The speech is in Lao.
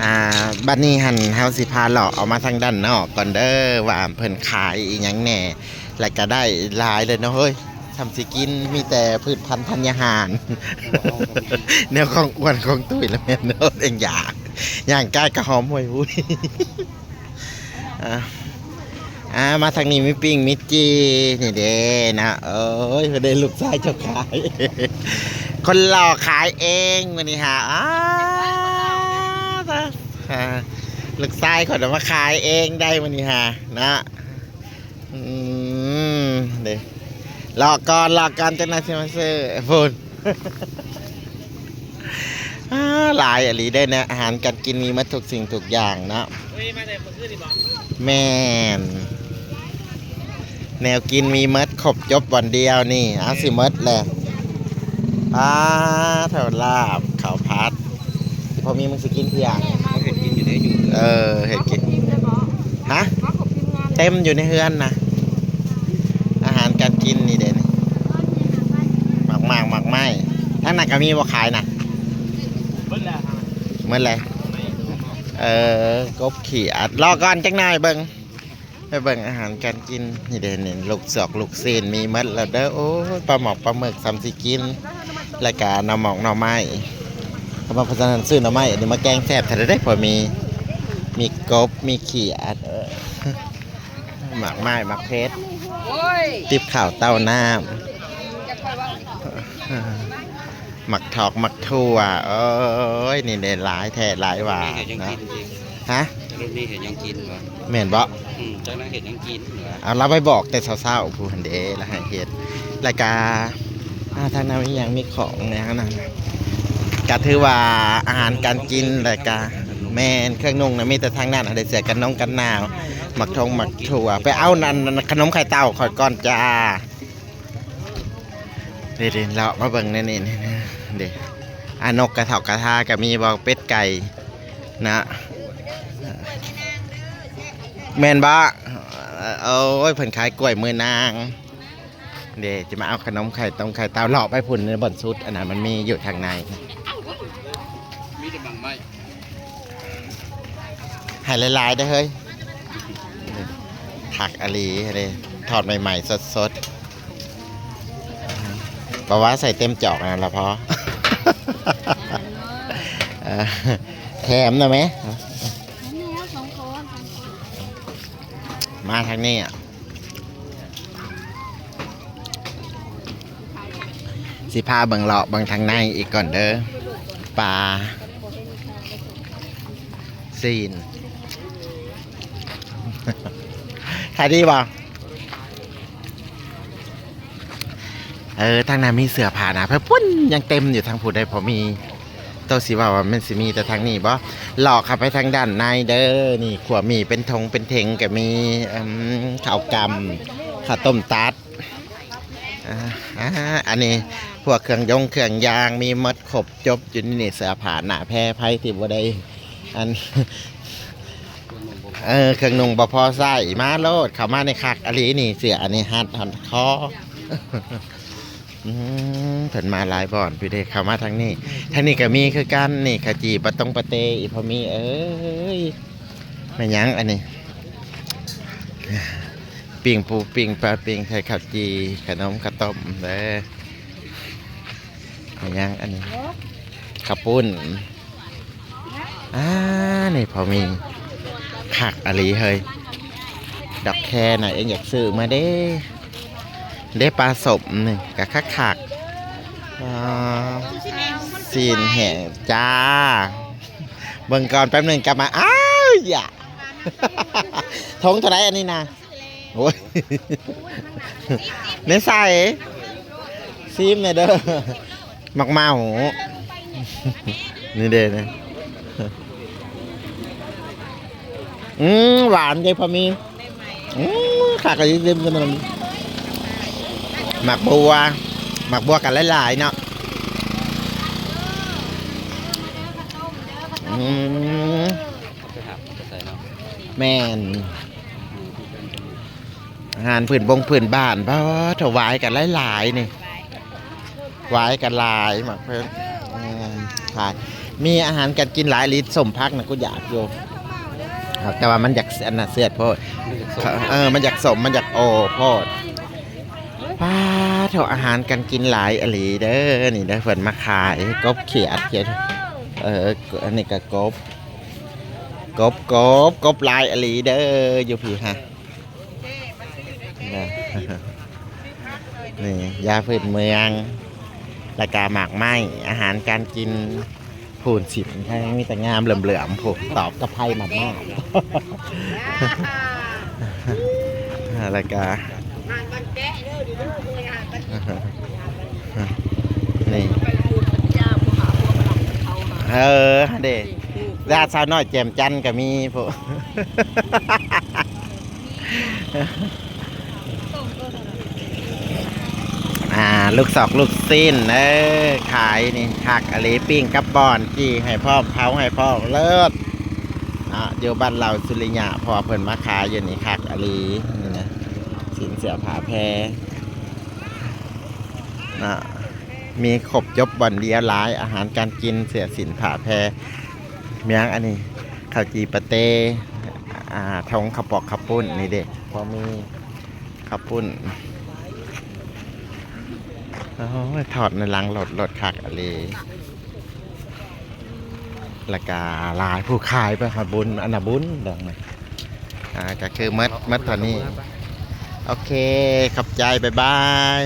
ອ່າ ບັດນີ້ຫັ້ນເຮົາຊິພາເລາະອອກມາທາງດ້ານນອກກ່ອນເດີ ວ່າເພິ່ນຂາຍອີ່ຫຍັງແດ່ ແລ້ວກະໄດ້ຫຼາຍເລີຍເນາະເຮີ້ຍ. ຊ່ຳຊິກິນ ມີແຕ່ພືດພັນທັນຍາຫານ ແນວຂອງອ້ວນຂອງຕຸ້ຍລະແມ່ນເນາະ ເອງຢາກ ຍ່າງກາຍກະຫອມຫວຍຫວຸຍ. ອ່າ ອ່າ ມາທາງນີ້ມີປີ້ງມີຈີ່ ນີ້ເດ້ນະ. ໂອ້ຍ ເພິ່ນໄດ້ລູກຊາຍເຈົ້າຂາຍ ຄົນຫຼໍ່ຂາຍເອງມື້ນີ້ຫາ. ອ້າ ຕາ ອ່າ ລູກຊາຍຂ້ອຍນະມາຂາຍເອງໄດ້ມື້ນີ້ຫານະ. ອືມ ເດ້ ລໍກ່ອນ ລໍກ່ອນ ຈັກໜ່ອຍຊິມາຊື້ ພຸ້ນ. ອ້າ ຫຼາຍອີ່ຫຼີເດ້ເນາະ ອາຫານການກິນມີໝົດທຸກສິ່ງທຸກຢ່າງເນາະ. ເອີຍ ມາແຕ່ມື້ຄືນນີ້ບໍ? ແມ່ນ ແນວກິນມີໝົດຄົບຈົບບ່ອນດຽວນີ້. ເອົາ ຊິໝົດແລ້ວ. ອ້າ ເຂົ້າລາບ ເຂົ້າຜັດ ຊິພໍມີ ມຶງຊິກິນທ່ຽງ. ເຮັດກິນຢູ່ໃນຢູ່ ເອີ ເຮັດກິນ ຮະ ເຕັມຢູ່ໃນເຮືອນນະ. ອາຫານການກິນນີ້ເດ້ນີ້ ໝາກໝາກໝາກໄມ້ ທາງນັ້ນກະມີບໍ່ຂາຍນະ? ໝົດແລ້ວ ໝົດແລ້ວ. ເອີ ກົບຂຽດ ລໍກ່ອນຈັກໜ່ອຍເບິ່ງ ໄປເບິ່ງອາຫານການກິນ. ນີ້ເດ້ນີ້ ລູກສອກລູກຊີ້ນມີໝົດແລ້ວເດີ. ໂອ້ຍ ປາໝອກປາໝຶກຊ່ຳຊິກິນ ແລ້ວກະໜໍ່ໝອກໜໍ່ໄມ້. ເພາະວ່າ ເພາະສະນັ້ນຊື້ໜໍ່ໄມ້ອັນນີ້ມາແກງແຊບແທ້ເດ້ ເພາະມີ ມີກົບ ມີຂຽດ ເອີ ໝາກໄມ້ ໝາກເຜັດ ຕິບເຂົ້າເຕົ້ານ້ຳ ໝາກຖອກ ໝາກຖົ່ວ. ໂອ້ຍ ນີ້ເດ້ ຫຼາຍແທ້ຫຼາຍວ່າເນາະ. ຮະ? ລຸ້ນນີ້ເຮັດຫຍັງກິນວະ? ແມ່ນບໍ່? ອືມ ຈັກນາງເຮັດຫຍັງກິນວະ? ເອົາ ລາວໄປບອກແຕ່ເຊົ້າໆ ຜູ້ຫັ້ນເດ້ ລາວໃຫ້ເຮັດ. ແລ້ວກະ ອ່າ ທາງນັ້ນມີຫຍັງ ມີຂອງແນວນັ້ນ ກະຖືວ່າອາຫານການກິນ ແລ້ວກະ ແມ່ນ ເຄື່ອງນຸ່ງນະ ມີແຕ່ທາງນັ້ນ ໄດ້ເສື້ອກັນໜົງກັນໜາວ ໝາກຖົ່ງໝາກຖົ່ວ. ໄປເອົານັ້ນ ຂະໜົມໄຂ່ເຕົ້າຂ້ອຍກ່ອນຈ້າ. ເດ້ໆ ເລາະມາເບິ່ງແນວນີ້ ນີ້ ນີ້ເດ້. ອ່າ ນົກກະເທົາະກະທາກະມີບໍ່? ເປັດໄກ່ນະ ແມ່ນບໍ່? ໂອ້ຍ ເພິ່ນຂາຍກ້ວຍມືນາງເດ້. ຈະມາເອົາຂະໜົມໄຂ່ຕົງໄຂ່ເຕົ້າ ເລາະໄປພຸ້ນ ໃນບ່ອນສຸດ ອັນນັ້ນມັນມີຢູ່ທາງໃນ. ມີແຕ່ໝາກໄມ້ ໃຫ້ຫຼາຍໆເດີ້ເຮີ້ຍ. ຄັກອີ່ຫຼີເດ້ ທອດໃໝ່ໆສົດໆ. ບໍ່ວ່າໃສ່ເຕັມຈອກນັ້ນລະພໍ. ເອີ ແຖມນະແມ. ມາທາງນີ້ ຊິພາເບິ່ງເລາະເບິ່ງທາງໃນອີກກ່ອນເດີ. ປາ ຊີ້ນ ຂາຍດີບໍ່? ເອີ ທາງນັ້ນມີເສື້ອຜ້າໜາໄພປຸ້ນ ຍັງເຕັມຢູ່ທາງພຸ້ນໃດ໋. ພໍມີ ໂຕຊິເວົ້າວ່າມັນຊິມີແຕ່ທາງນີ້ບໍ່? ເລາະເຂົ້າໄປທາງດ້ານໃນເດີ. ນີ້ ຂົ້ວໝີ່ເປັນຖົງເປັນເຖິງກະມີ ເອີ ເຂົ້າກຳ ເຂົ້າຕົ້ມຕັດ. ອ່າ ອ່າ ອັນນີ້ພວກເຄື່ອງຢົງເຄື່ອງຢາງມີໝົດຄົບຈົບຢູ່ໃນນີ້. ເສື້ອຜ້າໜ້າແພ ໃຜທີ່ບໍ່ໄດ້ ອັນ ເອີ ເຄື່ອງນຸ່ງບໍ່ພໍໃຊ້ ມາໂລດ ເຂົ້າມາໃນຄັກອີ່ຫຼີນີ້. ເສື້ອອັນນີ້ຮັດຮອດຄໍ. ອືມ ເພິ່ນມາຫຼາຍບ່ອນພຸ້ນເດ້. ເຂົ້າມາທາງນີ້ ທາງນີ້ກະມີຄືກັນ. ນີ້ ເຂົ້າຈີ່ປາຕົງປາເຕ ອີ່ພໍ່ມີເອີຍ. ແມ່ນຫຍັງອັນນີ້? ປີ້ງປູ ປີ້ງປາ ປີ້ງໄຂ່ ເຂົ້າຈີ່ ຂະໜົມ ເຂົ້າຕົ້ມເດີ. ແມ່ນຫຍັງອັນນີ້? ເຂົ້າປຸ້ນ. ອ່າ ນີ້ພໍ່ມີ ຄັກອີ່ຫຼີເຮີ້ຍ. ດອກແຄນະ ເອັງຢາກຊື້ມາເດ້. ເດ້ ປາສົ້ມນີ້ກະຄັກໆ. ອ່າ ຊີ້ນແຫ້ງຈ້າ. ເບິ່ງກ່ອນແປັບໜຶ່ງກັບມາ. ອ້າວ ຢາ ຖົງເທົ່າໃດອັນນີ້ນະ? ໂອ້ຍ ໃນໃສ ຊີມແດ່ເດີ. ໝາກເມົາ ນີ້ເດ້ນີ້. ອືມ ຫວານເດ້ ພໍມີ. ອືມ ຄັກກະຊິຊິມກັນ. ໝາກບົວ ໝາກບົວກະຫຼາຍໆເນາະ. ອືມ ໄປຫາໄປໃສ່ເນາະ. ແມ່ນ. ອາຫານພື້ນບົງພື້ນບ້ານ. ປາດໂທ້ ຫວາຍກະຫຼາຍໆນີ້. ຫວາຍກະຫຼາຍ ໝາກເຜັດ. ອືມ ຂາຍ ມີອາຫານການກິນຫຼາຍອີ່ຫຼີ ສົ້ມຜັກນະ ກູຢາກຢູ່ ແຕ່ວ່າມັນຢາກ ອັນນະ ເສຍດໂພດ ເອີ ມັນຢາກສົ້ມ ມັນຢາກໂອໂພດ. ປ້າໂທ້ ອາຫານການກິນຫຼາຍອີ່ຫຼີເດີ. ນີ້ເດີ ເພິ່ນມາຂາຍກົບຂຽດ ເອີ ອັນນີ້ກະກົບ ກົບ ກົບ ກົບຫຼາຍອີ່ຫຼີເດີ ຢູ່ພີ້ຮະ. ນີ້ ຢາພື້ນເມືອງ ແລ້ວກະໝາກໄມ້ ອາຫານການກິນ. ພູ້ນ ສີນໄທມີແຕ່ງາມເຫຼືອມໆ ພຸ້ນ ຕອບກັບໄພມາກໆ ແລ້ວກະ ນີ້ ເອີ ເດ້ ລາດສາວນ້ອຍແຈ່ມຈັນກະມີພຸ້ນ. ອ່າ ລູກຊອກລູກຊີ້ນເດີ ຂາຍນີ້ຄັກອີ່ຫຼີ ປີ້ງກັບບ່ອນ ຈີ່ໃຫ້ພ້ອມ ເຜົາໃຫ້ພ້ອມ ເລີດເນາະ. ຢູ່ບ້ານເລົ່າສຸລິຍະ ເພາະວ່າເພິ່ນມາຂາຍຢູ່ນີ້ ຄັກອີ່ຫຼີ ນີ້ນະ ສິ້ນເສື້ອຜ້າແພເນາະ ມີຄົບຈົບບ່ອນດຽວຫຼາຍ ອາຫານການກິນ ເສື້ອສິ້ນຜ້າແພ ມີຫຍັງອັນນີ້ ເຂົ້າຈີ່ປາເຕ້ ອ່າ ຖົງເຂົ້າປອກເຂົ້າປຸ້ນນີ້ເດ້ ພໍມີເຂົ້າປຸ້ນ. ໂອ້ຍ ທອດໃນຫຼັງລົດ ລົດຄັກອີ່ຫຼີ ແລ້ວກະຫຼາຍຜູ້ຂາຍໄປຫາບຸນ ອັນນະບຸນດອກນະ. ອ່າ ກະຄືໝົດ ໝົດເທົ່ານີ້. ໂອເຄ ຂອບໃຈ ບາຍບາຍ.